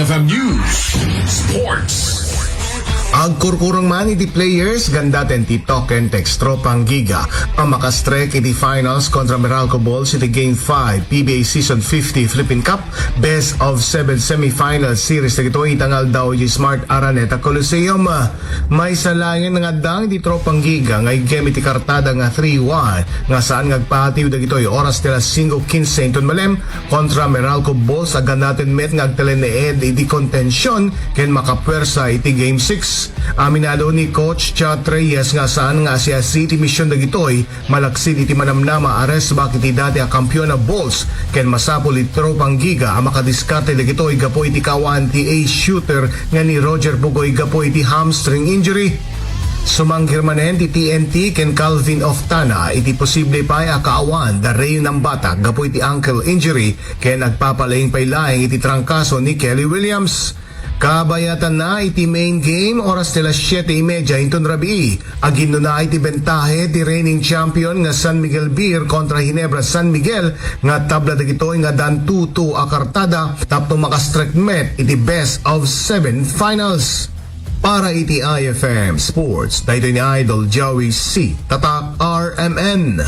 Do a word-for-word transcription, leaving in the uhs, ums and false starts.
F M News Sports. Agkurkurong man iti players, gandaten ti token ti ex-Tropang Giga a makastrek iti finals kontra Meralco Bulls iti Game five P B A Season fifty Philippine Cup Best of Seven Semifinal Series dagitoy ita nga aldaw iti Smart Araneta Coliseum. Maysa laengen nga addang iti Tropang Giga nga iggem iti kartada nga three one nga saan nga agpatiw dagitoy oras ti alas singko kinse inton malem kontra Meralco Bulls a gandaten met nga agtalinaed iti kontension ken makapuersa iti Game six. Aminado ni Coach Chot Reyes nga saan nga asiasi ti mision dagitoy malaksid iti manamnama a resback iti dati a kampion a Bulls ken masapul iti Tropang Giga a makadiskarte dagitoy gapu iti kaawan ti ace shooter nga ni Roger Pugoy gapu iti hamstring injury. Sumanggir manen ti T N T ken Calvin Oftana iti posible pay a kaawan da Ray Nambata gapu iti ankle injury ken agpapalaing pay laeng iti trangkaso ni Kelly Williams. Kabayatanna iti main game, oras ti alas siete y media inton rabii. Aginnuna iti bentahe ti reigning champion nga San Miguel Beer kontra Ginebra San Miguel nga tabla dagitoy nga dan two two a kartada tapno makastrek met iti best of seven finals. Para iti I F M Sports, daytoy ni Idol Joey C. Tatak R M N.